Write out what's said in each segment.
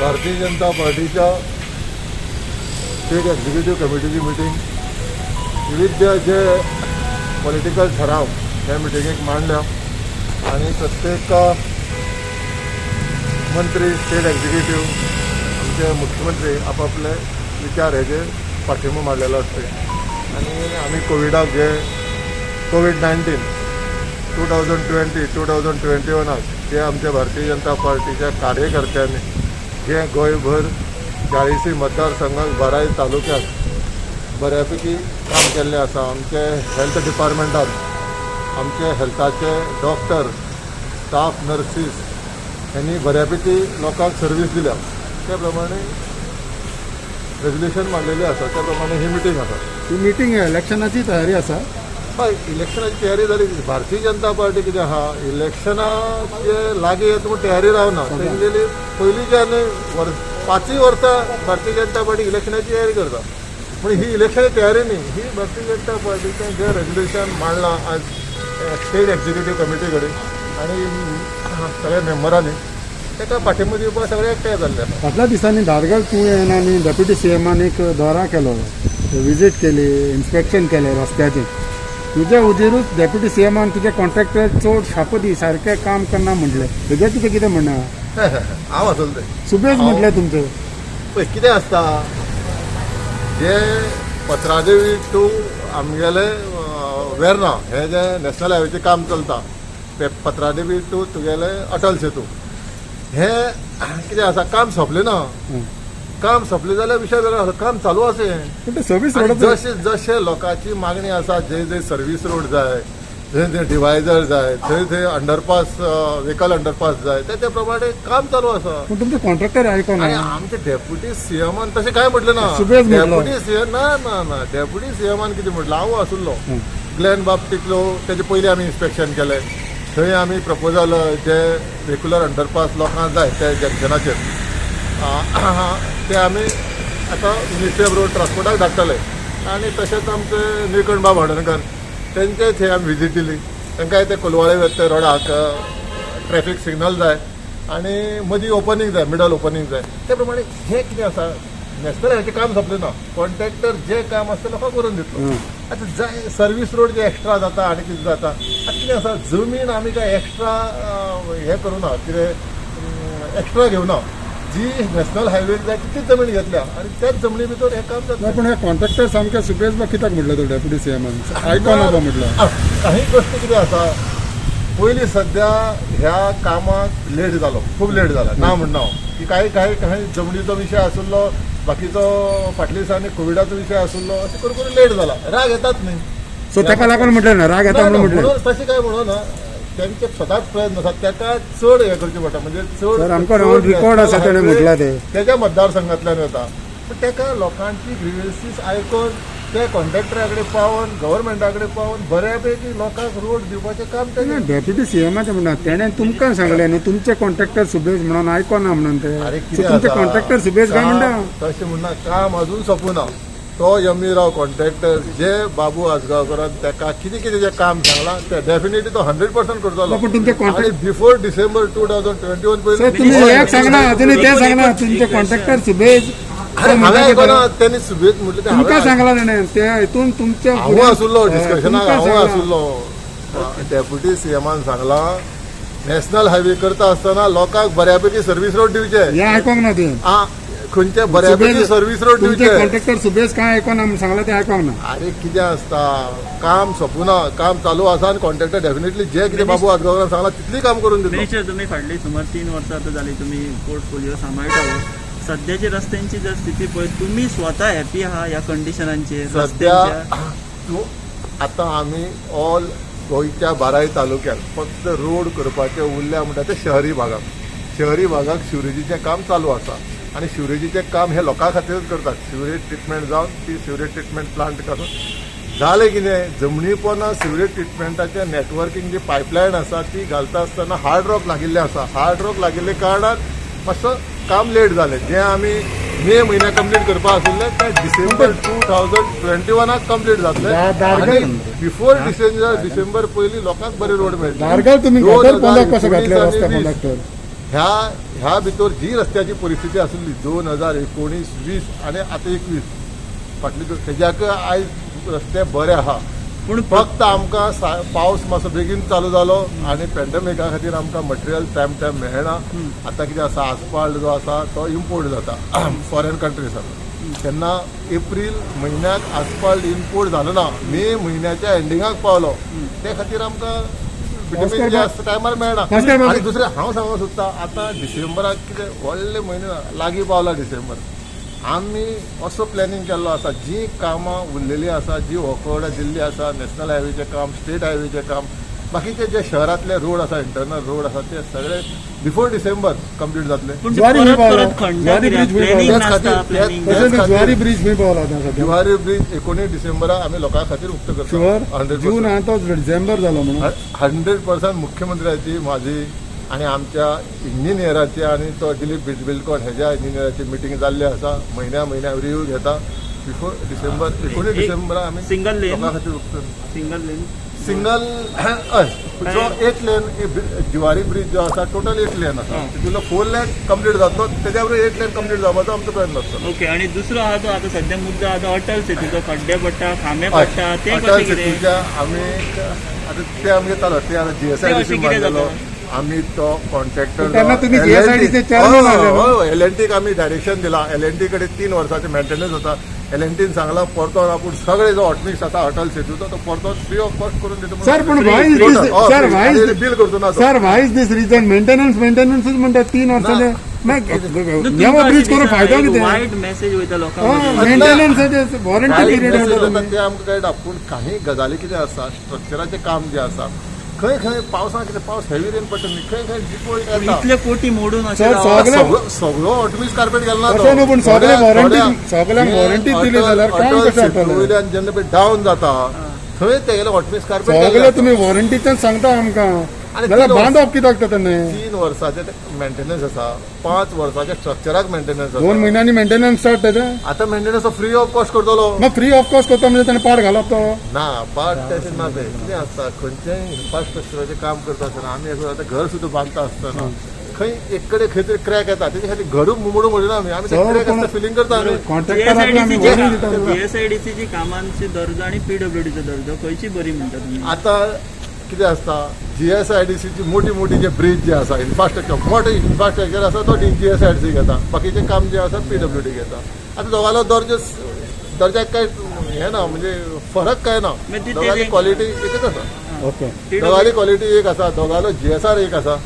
भारतीय जनता पार्टीच्या state executive कमिटीची meeting, विविध जे political ठराव ह्या मिटिंगेक मांडल्या आनी प्रत्येक मंत्री, स्टेट एक्झिक्युटिव्ह, आमचे मुख्यमंत्री आपापले विचार हेजे पाठिंबो मांडलेलो आसता. आनी आमी कोविडाक जे कोवीड 19 2020, 2021 जे आमच्या भारतीय जनता पार्टीच्या कार्यकर्त्यांनी जे गोंयभर 40 मतदारसंघात, 12 तालुक्यात बऱ्यापैकी काम केल्लें आसा. आमचे हेल्थ डिपार्टमेंटान आमचे हेल्थाचे डॉक्टर, स्टाफ, नर्सीस ह्यांनी बऱ्यापैकी लोकांक सर्वीस दिल्या. त्या प्रमाणे रेजोल्युशन मांडलेलें आसा, त्या प्रमाणे ही मिटींग आसा. ही मिटींग इलेक्शनाची तयारी आसा? हय, इलेक्शनाची तयारी जाली. भारतीय जनता पार्टी कितें आहा, इलेक्शनाचे लागीं येता म्हूण तयारी रावना. तेंगेली पयलींच्यान 5 वर्सां भारतीय जनता पार्टी इलेक्शनाची तयारी करता. पूण ही इलेक्शनाची तयारी न्ही, ही भारतीय जनता पार्टीचें जें रेजोल्युशन मांडलां आज स्टेट एक्झिक्युटीव कमिटी कडेन आनी सगळ्या मेंबरांनी ताका पाठिंबो दिवपाक सगळे एकठांय जाल्ले आसा. फाटल्या दिसांनी धारगळ तुवें आनी डेप्युटी सीएमान एक दौरा केलो, विजीट केली, इन्स्पेक्शन केलें रस्त्याचें. तुज्या हुजीरूच डेप्युटी सीएमान तुजे कॉन्ट्रॅक्टर चड शापदी सारकें काम करना म्हटलें. हेजेर तुजें कितें म्हणणें आहा? हांव आसलो तें सुबेज म्हटलें तुमचें. पळय, कितें आसता, जे पत्रादेवी टू आमगेले वेर्ना हे जे नॅशनल हायवेचें काम चलता, ते पत्रादेवी टू तुगेले अटल सेतू, हे कितें आसा, काम सोंपलें ना. काम सोंपलें जाल्यार विशय वेगळो आसा. काम चालू आसा हें. पूण ते सर्वीस आनी रोड जशे जशे लोकांची मागणी आसा, जे जे सर्वीस रोड जाय, थंय थंय डिवायडर जाय, थंय थंय अंडरपास, व्हेकल अंडरपास जाय, ते त्या प्रमाणे काम चालू आसा. पूण तुमचे कॉन्ट्रॅक्टर आयकोना. आणि आमचे डेप्युटी सीएमान तशें काय म्हटलें ना. सुबेज म्हटलो. डेप्युटी सीएम, ना ना ना, डेप्युटी सीएमान कितें म्हटलें, हांव आसुल्लो. ग्लॅन बाब टिकलो, तेजे पयलीं आमी इन्स्पेक्शन केलें. थंय आमी प्रपोजल जे रेग्युलर अंडरपास लोकांक जाय त्या जंक्शनाचेर, ते आमी आतां मिनिस्ट्री ऑफ रोड ट्रान्सपोर्टाक धाडटले. आनी तशेंच आमचे निळकंठ बाब हळदणकर, तेंचे थंय आमी विजीट दिली. तांकांय ते कोलवाळे वता रोडाक ट्रॅफीक सिग्नल जाय आनी मदीं ओपनींग जाय, मिडल ओपनींग जाय. ते प्रमाणे हें कितें आसा, नॅशनल हायवेचें काम सोंपलें ना. कॉन्ट्रॅक्टर जें काम आसता लोकांक करून दितलो. आतां जाय सर्वीस रोड जे एक्स्ट्रा जाता आनी कितें जाता, आतां कितें आसा, जमीन आमी काय एक्स्ट्रा हें करूना, कितें एक्स्ट्रा घेवना. जी नॅशनल हायवे जाय तितलीच जमीन घेतल्या आनी त्याच जमनी भितर हें काम जाता. ना, पूण हे कॉन्ट्रॅक्टर सामके सुबेज बा कित्याक म्हटलें तो डेप्युटी सीएमान आयकोना बा म्हटलं? काही गोष्टी कितें आसा, पयलीं सद्या ह्या कामाक लेट जालो, खूब लेट जाला. ना म्हणना हांव की काही काही काही जमनीचो विशय आशिल्लो, बाकीचो फाटल्या दिसांनी कोविडाचो विशय आशिल्लो, अशें करून करून लेट जाला. राग येतात न्ही. सो ताका लागून म्हटलें ना, राग येता ना, म्हणून म्हटलें? म्हणून तशें काय म्हणून ना, तेंचे स्वताच प्रयत्न आसा. ताका चड हें करचें पडटा, म्हणजे चड सर, आमकां चड रिकॉर्ड आसा तेणें म्हटलां तें. तेच्या मतदारसंघातल्यान वता, पूण ताका लोकांची ग्रिव्हन्सीस आयकून ते कॉन्ट्रॅक्टरा कडेन पावोन, गव्हर्मेंटा कडेन पावोन बऱ्यापैकी लोकांक रोड दिवपाचें काम तेजें. डेप्युटी सीएमाचें म्हणणें, तेणें तुमकां सांगलें न्हू, तुमचे कॉन्ट्रॅक्टर सुबेज म्हणून आयकोना म्हणून ते. अरे, सो कितें तुमचे आसा, कॉन्ट्रॅक्टर सुबेज काय म्हणटा? तशें म्हणना, काम अजून सोंपूना. तो एम ई राव कॉन्ट्रॅक्टर, जे बाबू आजगांवकरान ताका कितें कितें जें काम सांगलां तें डेफिनेटली तो 100% करतलो. पूण तुमचे आणि बिफोर डिसेंबर 2021 सर, पयलीं. तुम्ही एक सांगना, अजूनही ते सांगना, तुमचे कॉन्ट्रॅक्टर सुबेज. अरे, हांवें आयकना त्यांनी सुबेज म्हटलें ते. तुमकां हांवें सांगला तेणें ते हितून तुमच्या हांव आसुल्लो डिस्कशनाक. तुमकां हांव सांगलां. आसुल्लो. डेप्युटी सीएमान सांगलां, नॅशनल हायवे करता आसतना लोकांक बऱ्यापैकी सर्वीस रोड दिवचे. हें आयकोंक ना तुवें. आ, खंयचे बऱ्यापैकी सर्वीस रोड तुमचे दिवचे. कॉन्ट्रॅक्टर सुबेज काय आयकोना म्हणून सांगलां तें आयकोंक ना. अरे, कितें आसता, काम सोंपूना, काम चालू आसा आनी कॉन्ट्रॅक्टर डेफिनेटली जे कितें बाबू आजगांवकारान सांगलां तितली काम करून दितलो. मिनिस्टर, तुम्ही फाटली सुमार 3 वर्सां आतां जाली तुमी पोर्टफोलिओ सांबाळटा हो. सद्याची रस्त्यांची जर स्थिती पळयत, तुम्ही स्वता हॅपी आहा ह्या कंडिशनांचेर सध्या रस्त्यांच्या? तूं आतां आमी ऑल गोंयच्या 12 तालुक्यात फक्त रोड करपाचे उरल्या म्हणटा ते शहरी भागाक. शहरी भागाक सिवरेजीचें काम चालू आसा आनी सिवरेजीचें काम हे लोकां खातीरच करतात. सिवरेज ट्रिटमेंट जावन ती सिवरेज ट्रिटमेंट प्लांट करून जालें कितें, जमनी पोंदा सिवरेज ट्रिटमेंटाचें नेटवर्कींग जी पायपलायन आसा ती घालता आसतना हार्ड रॉक लागिल्लें आसा. हार्ड रॉक लागिल्ले कारणान मातसो काम लेट जालें. जें आमी मे म्हयन्याक कंप्लीट करपा आशिल्लें तें डिसेंबर 2021 कंप्लीट जातलें. दारगळ बिफोर डिसेंबर, डिसेंबर पयलीं लोकांक बरे रोड मेळटले. धारगळ तुम्ही दोन गटर पोंदाक हजार कसं घातले एकोणीस रस्त्या आनी पोंदाक तर? ह्या ह्या भितर जी रस्त्याची परिस्थिती आसली 2019 20 आनी आतां 21 फाटली तेज्याक आयज रस्ते बरे आहा. पूण फक्त आमकां पावस मातसो बेगीन चालू जालो आनी पेंडमिका खातीर आमकां मटेरियल टायम टायम मेळना. आतां कितें आसा, आसफाल्ट जो आसा तो इम्पोर्ट जाता फॉरेन कंट्रीसान. तेन्ना एप्रील म्हयन्याक आसफाल्ट इम्पोर्ट जालो ना, मे म्हयन्याच्या एंडिंगाक पावलो. ते खातीर आमकां विटामीन जे आसता टायमार मेळना. आनी दुसरें हांव सांगूंक सोदता, आतां डिसेंबराक कितें व्हडले म्हयने लागीं पावला डिसेंबर, आमी असो प्लॅनिंग केल्लो आसा, जी कामां उरलेली आसा, जी वर्क दिल्ली आसा, नॅशनल हायवेचें काम, स्टेट हायवेचें काम, बाकीचे जे शहरांतले रोड आसा, इंटरनल रोड आसा, ते सगळे बिफोर डिसेंबर कंप्लीट जातले. जुवारी ब्रिज 19 डिसेंबराक आमी लोकां खातीर उक्तो करता. जून आतां डिसेंबर जालो म्हणून 100% मुख्यमंत्र्याची, म्हाजी आनी आमच्या इंजिनियराची आनी तो दिलीप बिल्डकॉन हेज्या इंजिनियराची मिटींग जाल्ली आसा. म्हयन्या म्हयन्या रिव्यू घेता. बिफोर डिसेंबर 19 डिसेंबराक आमी सिंगल लेन लोकां खातीर उक्तो. सिंगल लेन सिंगल जो 8 लेन जुवारी ब्रिज जो आसा टोटल 8 लेन आसा, तितूंतलो 4 लेन कंप्लीट जातलो, तेज्या बरोबर 8 लेन कंप्लीट जावपाचो आमचो प्लॅन आसतलो. ओके. आनी दुसरो आहा तो आतां सद्या मुद्दो आहा तो अटल सेतूचो, खड्डे पडटा, खांबे पडटा, ते अटल सेतूच्या आमी आतां ते आमगे चालू, ते आतां GSIDC बांदलेलो आमी, तो कॉन्ट्रॅक्टर LNT आमी डायरेक्शन दिला. LNT कडेन 3 वर्सांचे मेंटेनन्स आसा. LNT सांगला परतोन आपूण सगळे जो हॉटमिक्स आसा अटल सेतूचो तो परतोन फ्री ऑफ कॉस्ट करून दिता. सर पूण बील करचो ना sir, why is this reason? Maintenance मेंटेनन्सूच म्हणटा 3 वर्सांचे नवो ब्रिज करून फायदो कितें? वायट मेसेज वयता लोकांक. मेंटेनन्स वॉरंटी पिरियड ते आमकां कळटा. पूण काही गजाली कितें आसा, स्ट्रक्चराचें काम जें आसा, खंय खंय पावसाक कितें पावस हेवी रेन पडटा न्ही, खंय खंय डिफॉल्ट येता. इतले कोटी मोडून सगळो हॉटमिक्स कार्पेट गेलो ना. पूण सगळ्यांक वॉरंटी दिली जाल्यार काम कशें जातलें? वयल्यान जेन्ना पळय डावन जाता थंय तेगेले हॉटमिक्स कार्पेट सगळे तुमी वॉरंटीच्यान सांगता आमकां, जाल्यार बांदप कित्याक तेन्ना? 3 वर्साचे मेंटेनन्स आसा, 5 वर्साचे स्ट्रक्चराक मेंटेनन्स आसा. 2 म्हयन्यांनी मेंटेनन्स स्टार्ट तेजें. आतां मेंटेनन्स फ्री ऑफ कॉस्ट करतलो. मागीर फ्री ऑफ कॉस्ट करता म्हणजे ताणें पाड घालप तो ना, पाड तशें ना. तें कितें आसता, खंयचेय इन्फ्रास्ट्रक्चराचें काम करता आसतना आमी आतां घर सुद्दां बांदता आसतना खंय एक कडेन खंय तरी क्रॅक येता, तेजे खातीर घरूच मोडूंक वचना आमी, आमी क्रॅक आसता फिलींग करता आमी. GSIDC कामांची दर्जो आनी PWDचो दर्जो खंयची बरी म्हणटा तुमी? आतां कितें आसता, GSIDCची मोठी मोठी जे ब्रिज जे आसा, इन्फ्रास्ट्रक्चर मोठे इन्फ्रास्ट्रक्चर आसा तो GSIDC घेता, बाकीचें काम जें आसा PWD घेता. आतां दोगांलो दर्जो दर्जाक काय हें ना, म्हणजे फरक काय ना, दोगांली क्वॉलिटी एकच आसा. दोगांली क्वॉलिटी एक आसा, दोगांलो GSR एक आसा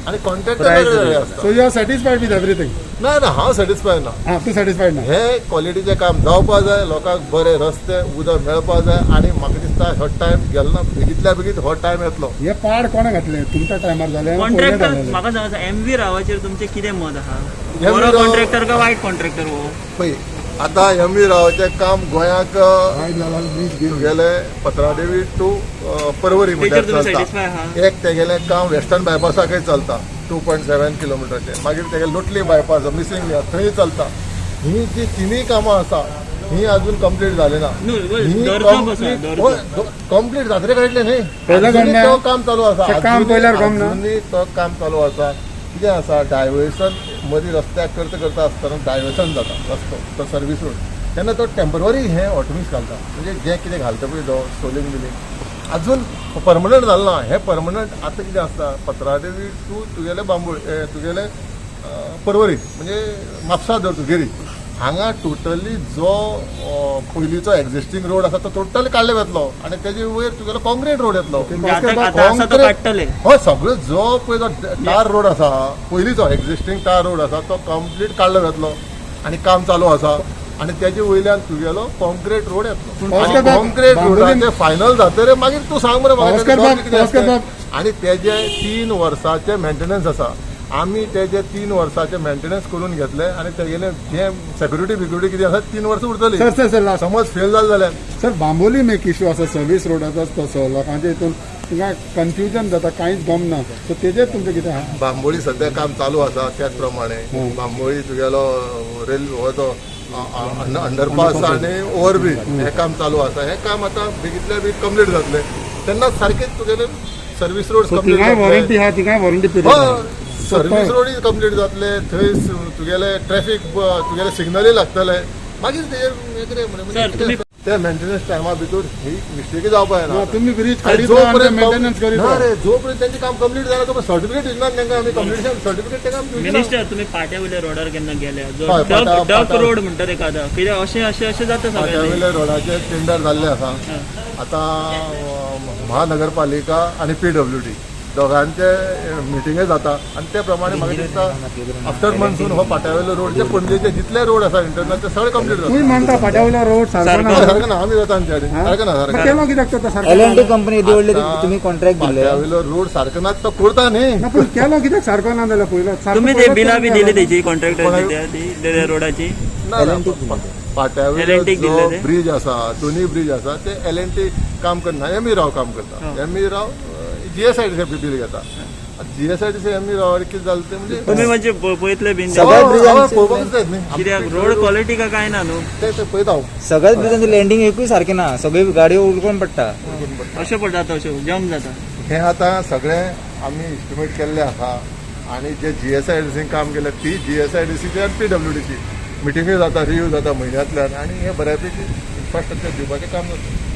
आनी कॉन्ट्रॅक्टर वेगळे आसता. So you are satisfied with everything? ना ना, हांव सॅटिस्फायड ना. तूं सॅटिस्फायड ना? हे क्वॉलिटीचें काम जावपा जाय, लोकांक बरे रस्ते उदक मेळपा जाय. आनी म्हाका दिसता हो टायम गेलो ना, बेगीतल्या बेगीत हो टायम येतलो. हे पाड कोणें घातले तुमच्या टायमार जालें? कॉन्ट्रॅक्टर म्हाका सांगा, MV रावाचेर तुमचें कितें मत आहा? बरो कॉन्ट्रॅक्टर काय वायट कॉन्ट्रॅक्टर हो? पळय आतां MV रावाचें काम गोंयाक तुगेलें पत्रादेवी टू परवरी म्हळ्यार चलता. एक तेगेलें काम वेस्टर्न बायपासाकय चलता 2.7 किलोमिटराचें, मागीर तेगेलें लोटली बायपास मिसींग थंय चलता. ही जी तिनूय कामां आसा ही अजून कंप्लीट जाली ना. ही कंप्लीट जात्रे काडले न्ही, तो काम चालू आसा, अजुनूय तो काम चालू आसा. कितें आसा, डायवर्सन मदीं रस्त्याक करता करता आसतना डायवर्सन जाता रस्तो, तो सर्वीस रोड, तेन्ना तो टेम्पररी हें ऑटोमिक्स घालता, म्हणजे जें कितें घालता पळय तो सोलिंग बिलिंग अजून परमनंट जालें ना. हें परमनंट आतां कितें आसता, पत्रादेवी टू तुगेलें बांबोळ, तुगेलें परवरी म्हणजे म्हापसा धर तुगेली, हांगा टोटली जो पयलींचो एक्झिस्टींग रोड आसा तो टोटली काडले वतलो आनी तेजे वयर तुगेलो कॉन्क्रीट रोड येतलो. हय, सगळो जो पळय जो टार रोड आसा पयलींचो एक्झिस्टींग टार रोड आसा तो कंप्लीट काडलो वतलो आनी काम चालू आसा. आनी तेजे वयल्यान तुगेलो कॉन्क्रीट रोड येतलो. कॉन्क्रीट रोडाचे फायनल जातरे मागीर तूं सांग मरे म्हाका. आनी तेजे 3 वर्साचे मेंटेनन्स आसा, आमी तेजे 3 वर्साचे मेंटेनन्स करून घेतले आनी तेगेले जे सेक्युरिटी बिक्युरिटी कितें आसा 3 वर्सां उरतली. सर सर समज फेल जालें जाल्यार सर बांबोलीम एक इशू आसा, सर्वीस रोडाचो तसो लोकांच्या हितून तिंगा कन्फ्युजन जाता, कांयच गमना, सो तेजेर तुमचें कितें आहा? बांबोळी सद्या काम चालू आसा, त्याच प्रमाणे बांबोळी तुगेलो रेल्वे हो तो अंडरपास आनी ओवरब्रीज हें काम चालू आसा. हें काम आतां बेगीतल्या बेगीन कंप्लीट जातलें तेन्ना सारकें तुगेलें सर्वीस रोड वॉरंटी आहा, तिंगाय वॉरंटी पिरियड सर्वीस रोडूय कंप्लीट जातले, थंय तुगेले ट्रॅफिक तुगेले सिग्नलूय लागतले, मागीर तेजेर हें कितें सर, ते मेंटेनन्स टायमा भितर ही मिस्टेक जावपा जायना. तुम्ही ब्रिज आनी काडीत मेंटेनन्स करीत ना रे, जोपर्यंत तेंचें काम कंप्लीट जायना तो सर्टिफिकेट दिना तांकां आमी, कंप्लिशन सर्टिफिकेट तांकां आमी दिवचे ना. मिनिस्टर, तुम्ही पाट्या वयल्या रोडार केन्ना गेल्या? जो हय, डक रोड म्हणटा तेका आतां, कित्याक अशें अशें अशें जाता सगळें. पाट्यावयल्या रोडाचे टेंडर जाल्ले आसा. आतां महानगरपालिका आनी PWD दोगांचे मिटिंगय जाता आनी ते प्रमाणे म्हाका दिसता आफ्टर मॉन्सून हो पाट्यावयलो रोड जे पणजेचे जितले रोड आसा इंटरनल ते सगळे कंप्लीट तुम्ही जाता. म्हणता पाट्यावयलो रोड सारको ना. सारको ना, आमी वता आमच्या कडेन सारको ना, सारको केलो कित्याक तो सारको? L&T company दिवडले तुम्ही कॉन्ट्रॅक्ट दिले पाट्यावयलो रोड सारको ना तो करता न्ही. ना, पूण केलो कित्याक सारको ना जाल्यार पयलो तुम्ही ते बिलां बी दिली तेची कॉन्ट्रॅक्टर रोडाची? ना, पाट्यावयलो L&T जो दिल्ले ते? ब्रिज आसा, दोन्ही ब्रिज आसा ते L&T काम करना, एम ई राव काम करता. M E Rao GSIDC bill घेता. GSIDC M E राव कितें जालें तें म्हणजे तुम्ही म्हणजे पळयतले बीन सगळ्या ब्रिजांचे पळोवपाकूच जायत न्ही कित्याक रोड क्वॉलिटी का काय ना न्हू, ते ते पळयता हांव. सगळ्याच ब्रिजांचे लँडींग एकूय सारकें ना, सगळ्यो गाडयो उडकोन पडटा, अशें पडटा जाता, अशें जम जाता. हें आतां सगळें आमी एस्टिमेट केल्लें आसा आनी जे GSIDC काम केलें ती GSIDC आनी PWDची मिटिंगूय जाता, रिव्यू जाता म्हयन्यांतल्यान आनी हें बऱ्यापैकी इन्फ्रास्ट्रक्चर दिवपाचें काम जाता.